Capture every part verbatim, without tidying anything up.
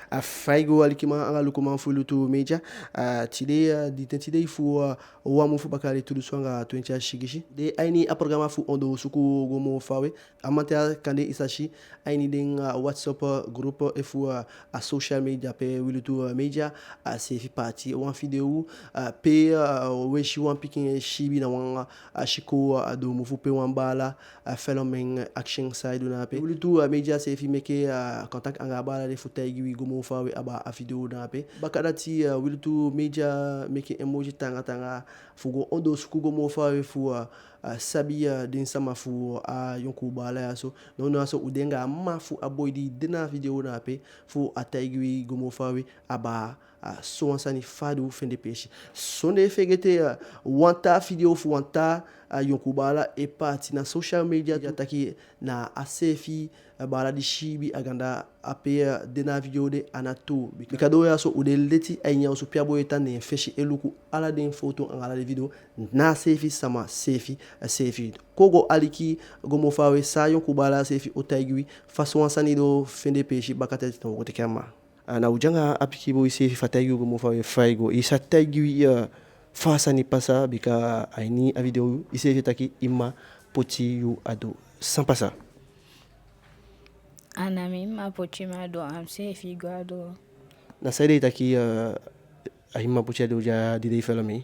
A fa i go alikiman anga lukuman fu Lutu Media. A tide, a di ten tide fu, a wan mun fu bakaa yali tu dunsu anga twenti a sigisi. De a ini a programa fu Ondoosuku go moo fawe. A mamanten kande i sa si a ini den, a WhatsApp, a group, efu, a, a social media pe wi Lutu, a, Media, a seefi paati wan video, a, pe, a, we si wan pikin e siibi na wan, a, sikoo, a, doomofu pe wan baala, a, felon en, akisi en san ai du na ape. Wi Lutu, a, Media seefi meke, a, contact anga a baala de fu taigi wi go moo fawe abaa a video na ape. Bakadati, a, wi Lutu Media meke en moiti taanga taanga fu go ondoosuku go moo fawe fu, a, a, sabi, a, den sama fu a yonkuu baala ya so. Nownow ya so u de anga a mma fu a boi di de na a video na ape fu a taigi wi go moo fawe abaa, a, sowan sani fa a du fende peesi. Sondee fegete, a, wan taa video fu wan taa, a, yonkuu baala e paati na social media, di a taki na a seefi, a, baala di siibi a ganda ape, a, de na a video de, a ná tuu. Bika doo ya so u de leti a ini a osu pe a boi e tan, ne en fesi e luku ala den foto anga ala den video, na a seefi sama seefi, a seefi. Kon go aliki go moo fawe san a yonkuu baala seefi o taigi wi, fa sowan sani du fende peesi. Bakadati na u go teke a mma. A, na u de anga a pikin boi seefi fu a taigi u go moo fawe fa ai go. I sa taigi wi, a, fa a sani pasa, bika a ini a video i seefi e taki i mma poti yu a doo. San pasa? A ná mi mma poti mi a doo, a mi seefi go a doo. Na saide i taki, a, a i mma poti a doo di a, di de e felon i?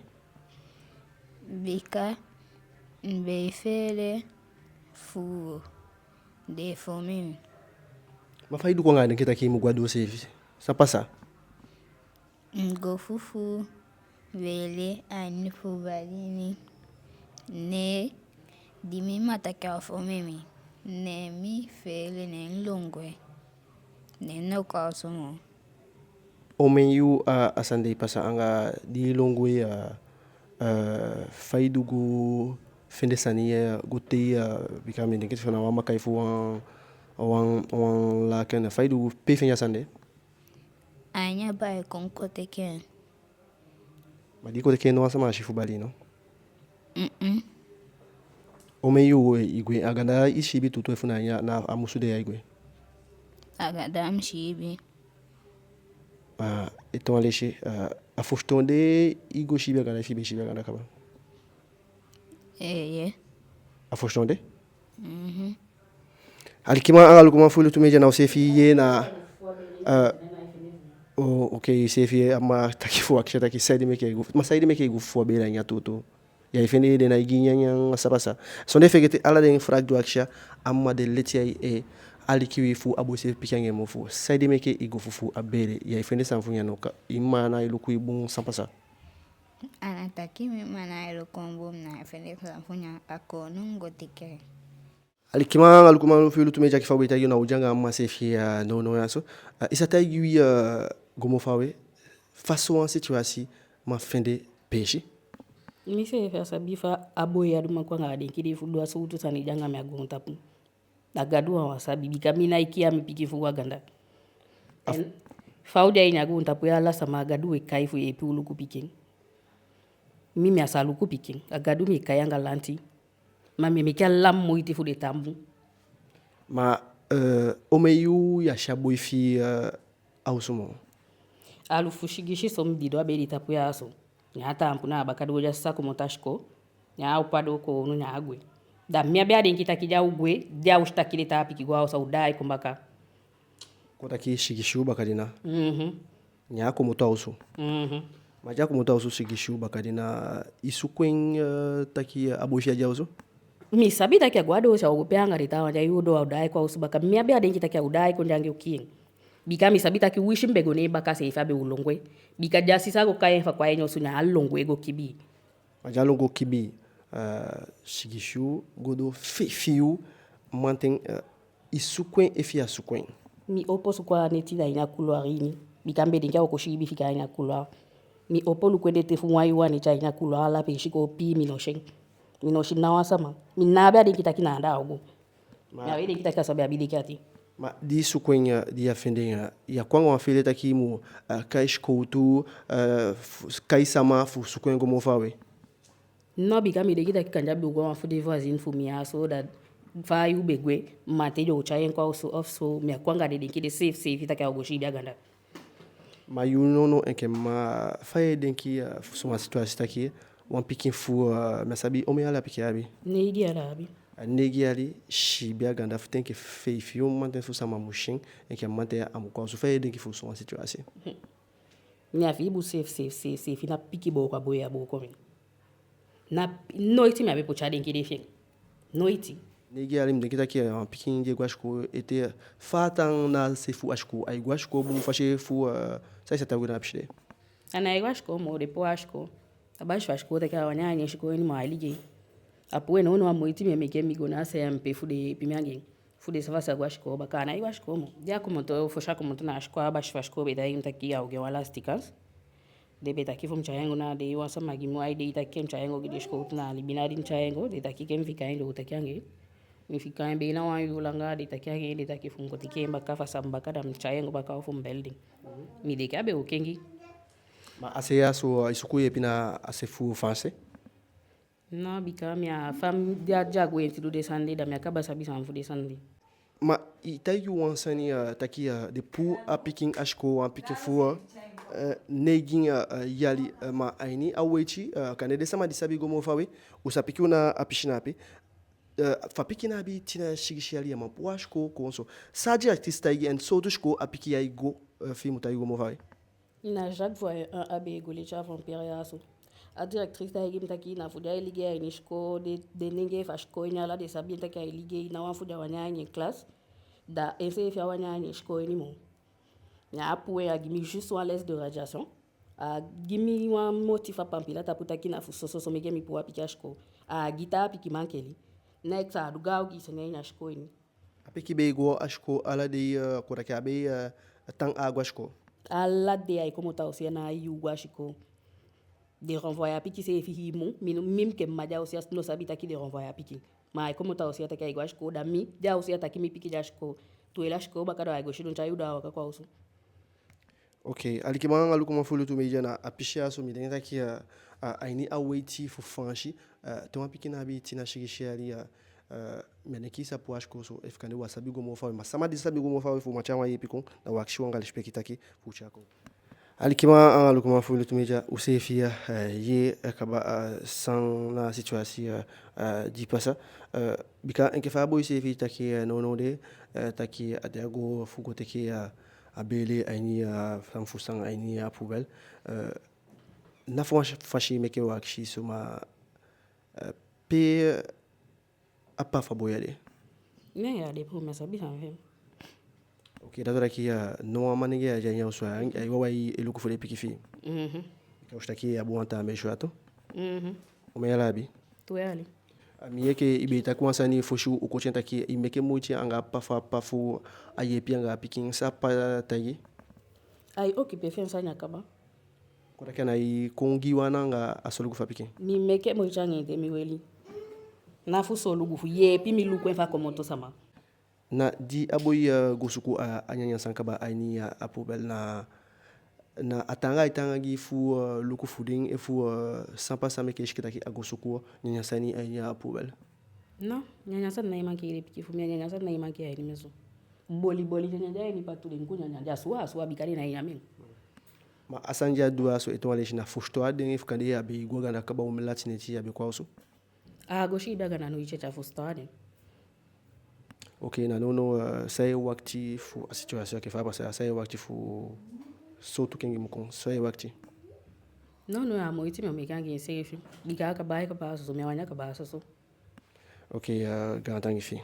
Bika mi be e feele fu den fon mi. Ma fa i du kon anga a denki taki i mu go a doo seefi? San pasa? Mi go fufuu weele a ini fu bali ini. Ne di mi mma taki a o fon mi, ne mi feele, ne mi lon gwe. Ne mi ná kon a osu moo. Omen yuu a, a sani de e pasa anga di i lon gwe, a, a, fa i du go fende sani, a, go tei, a, bika mi denki fa na wan makai fu wan, wan, wan laken, fa i du go, pe i fende a sani de? A ini a bai, kon kon teke en. Ma di i kon teke en, no wan sama á si fu bali i, no? Mm-mm. Omen yuu i gwe, a ganda i siibi tuutuu efu na a, na a musu de ya i gwe? A ganda mi siibi. A, ete wan leisi, a, a fosi toon de i go siibi a ganda efu i be siibi a ganda kaba? Eeye. A fosi toon de? Mhm. Alikiman anga lukuman fu Lutu Media, na u seefi yee na, a, o, oke, i seefi yee a mma taki fu akisi a taki saide meke i go, ma saide meke i go fufuu a beele a ini a tuutuu? Ya e fende den ná e gi nyanyan, san pasa? Sondee fegete ala den vraag di u akisi a, a mma de leti ya e aliki wi fu a boi seefi piki anga en mofu. Saide meke i go fufuu a beele? Ya e fende san fu nyan? Oka, i mma ná e luku i bun, san pasa? A ná taki mi mma ná e luku mi bun, mi ná e fende san fu nyan, a kownu mi go teke. Alikiman anga lukuman fu Lutu Media, enke fa u be taigi u, na u de anga a mma seefi, a, nownow ya so. A, i sa taigi wi, a, go moo fawe fa sowan situwasi man fende peesi? Mi seefi á sabi fa a boi ya du man kon anga a denki de fu du a sowtu sani de anga mi a goontapu. A Gadu wawan sabi, bika mi ná e kiya mi pikin fu a ganda. En fa u de a ini a goontapu ya, ala sama a Gadu e kai fu yeepi u luku pikin. Mi, mi á sa luku pikin, a Gadu mi e kai anga lanti. Ma mi e meke ala moiti fu den tan bun. Ma, e, omen yuu ya si a boi fi i, e, a osu moo? A lu fu sigisi so mi didon a bedi tapu ya so. Ne a taampu na a baka doo, di a sisa komoto a sikoo, ne a opo a doo kon, ne a gwe. Da mi á be e denki taki di a o gwe, di a o si taki den taa pikin go a osu, a o daai kon baka. Kon taki sigisi yuu bakadina. Mhm. Ne a komoto a osu. Mhm. Ma di a komoto a osu sigisi yuu bakadina, i suku en, e, taki a boi fi i á de a osu? Mi sabi taki a go a doose, a o go pee anga den taawan, di a yuu doo a o daai kon a osu baka. Mi á be e denki taki a o daai kon de anga en o kii en. Bika mi sabi taki winsi mi be go ne en baka seefi a be o lon gwe. Bika di a sisa go kai en fu a kon a ini osu, ne a lon gwe go kibii. Ma di a lon go kibii, e, sigisi yuu go doo feifi yuu, mamanten, e, i suku en efu i á suku en? Mi opo suku a neti, da a ini a couloir ini. Bika mi be denki a o kon siibi fika a ini a couloir. Mi opo luku en de te fu wan yuu a neti a ini a couloir, ala peesi kon pii, mi ná si en. Mi ná si ná wan sama. Mi ná be e denki taki na anda a o go. Ma mi á be e denki taki a so a be abi denki ati. Ma di i suku en ya, di i á fende en ya, i á kon anga wan feele taki i mu, e, kai sikowtu, e, fu, kai sama fu suku en go moo fawe? No, bika mi denki taki kande a be o go a wan fu den voisine fu mi ya so, da fa a yuu be gwe, mamanten den o tyai en kon a osu ofu so, mi á kon anga den denki de seefi seefi taki a o go siibi a ganda. Ma yu nownow enke mma, fa i e denki, eh, fu so wan situwasi taki wan pikin fu, eh, mi á sabi omen yali a pikin abi? Neigi yali a abi. A neigi yali, siibi a ganda fu te enke feifi yuu mamanten fu sama mu si en, enke mamanten a mu kon a osu. Fa i e denki fu so wan situwasi? Mi á fii bun seefi, seefi, seefi, seefi na pikin booko a boi ya booko mi. Na, noiti mi á be poti a denki de fi en. Noiti. Neigi yali, mi denki taki, eh, a pikin di e go a sikoo ete, fa a tan na a se fu a sikoo, ai go a sikoo bun fasi fu, eh, san i sa taigi u na a pisi de? A nái go a sikoo moo, den puu en a sikoo. A basi fu a sikoo taki a wani a ini sikoo ini moo, ai ligei. A puu en. Nownow a moiti mi e meke, mi go na a C M P fu den yeepi mi anga en. Fu den sa fasi a go a sikoo baka, a nái go a sikoo moo. Di a komoto, fosi a komoto na a sikoo, a basi fu a sikoo be taigi mi taki a o gi en wan lasiti kansi. Den be taki fu mi tyai en go na a dei, wan sama gi mi wan idei taki mi tyai en go gi den sikowtu. Na a libi na di mi tyai en go, den taki ke mi fika en, den o taki anga en. Mi fika en be na wan yuu langa, den taki anga en, den taki fu mi go teke en baka, fu a sama baka, da mi tyai en go baka, ofu mi beli den. Mi denki a be o kengi. Ma a se ya so, i suku yeepi na a se fu Faansi? No, bika mi á, fa mi de a dya gwenti du den sani de, da mi á kaba sabi san fu den sani de. Ma i taigi u wan sani, eh, taki, eh, den puu a pikin a sikoo, wan pikin fu, eh, neigin, eh, eh, yali, eh, ma a ini a weiti, eh, kande den sama di sabi go moo fawe, u sa piki u na a pisi na ape, eh, fa pikin abi tin a sigisi yali, a man puu a sikoo kon so. San a directrice taigi en, sowtu sikoo a pikin ya e go, eh, fi i mu taigi u go moo fawe? Na Jacques Voyer un a be e go leti a Vampire ya so. A directrice taigi mi taki na fu di ai ligei a ini sikoo, den, den nengee fu a sikoo ini, ala den sabi en taki ai ligei, ná wan fu den á wani en a ini en classe. Da enseefi á wani en a ini sikoo ini moo. Na a puu en, a gi mi juste wan laisse de radiation. A gi mi wan moti fu a pampila tapu taki na fu soso so meke mi puu a pikin a sikoo. A gi taa pikin mankeli. Neks, a du gaan ogii sani a ini a sikoo ini. A pikin be e go a sikoo ala dei, eh, kon taki a be e, eh, tan a go a sikoo? Ala dei ai komoto a osu ya, na a yuu go a sikoo. Den renvoyer a pikin seefi hii mun. Mi, mi enke mma de a osu ya no sabi taki den renvoyer a pikin. Ma ai komoto a osu ya taki ai go a sikoo, da mi de a osu ya taki mi pikin de a sikoo. Te u e lasi sikoo baka, da ai go sidon tyai u, da a waka kon a osu. Oke, alikiman anga lukuman fu Lutu Media, na a pisi ya so mi denki taki, eh, a, a ini a weiti fu Faansi, eh, te wan pikin abi tin a sigisi yali, eh, eh, mi á denki i sa puu a sikoo so, efu kande u á sabi go moo fawe, ma sama di sabi go moo fawe fu man tyai wan yeepi kon, da u akisi u anga lesipeki taki fu u tyai kon. Alikiman anga lukuman fu Lutu Media, u seefi, eh, yee, eh, kaba, eh, san na a situwasi, eh, eh, di pasa, eh, bika enke fa a boi seefi taki, eh, nownow de, eh, taki a de a go fu go teke, eh, a beele a ini, eh, san fu san, a ini a poubelle. Eh, na fu wan fasi meke u akisi so, ma, eh, pe a papa fu a boi ya de? Ne ya de, pe u, mi á sabi san fi en. Oke, dati wani taki, eh, no wan manengee ya de a ini a osu, ai wawan e luku fu den pikin fi i. Mhm. Bika u si taki a bun wan taa mesi ya tu. Mhm. Omen yali a abi? Tu yali. A mi yee enke i be e taki wan sani fosi u koti en taki i meke moiti anga a papa fu a papa fu a yeepi anga a pikin, san a papa taigi i? Ai occupé fi en sani a kaba. Kon taki a nái kon gi u ana anga a solugu fu a pikin? Mi meke moiti anga en te mi weli. Na fu solugu, fu yeepi mi luku en fa komoto sama. Na di a boi, eh, go suku a, a nyanyan sani kaba a ini a, a poubelle, na, na a taanga ai taanga gi i fu, eh, luku fu den, efu, eh, san pasa meke i sikitaki a go suku nyanyan sani a ini a poubelle? No, nyanyan sani nái mankeli den pikin fu mi, nyanyan sani nái mankeli a ini mi osu. Boli boli nyanyan de a ini patu, den kon nyanyan de a suwa, a suwa bika den nái nyan en. Ma a sani di a du a so ete wan leisi, na fositoo a den, efu kande a be go a ganda kaba omen lati neti a be kon a osu? A go siibi a ganda noiti ete, a fositoo a den. Oke, na nownow, eh, san i e wakiti fu a situwasi, oke, fa a pasa, san i e wakiti fu sowtu kengi mu kon, san i e wakiti? Nownow a moiti mi o meke anga enseefi. Bika a kaba, a kaba soso, mi á wani a kaba soso. Oke, eh, gaantangi fi i.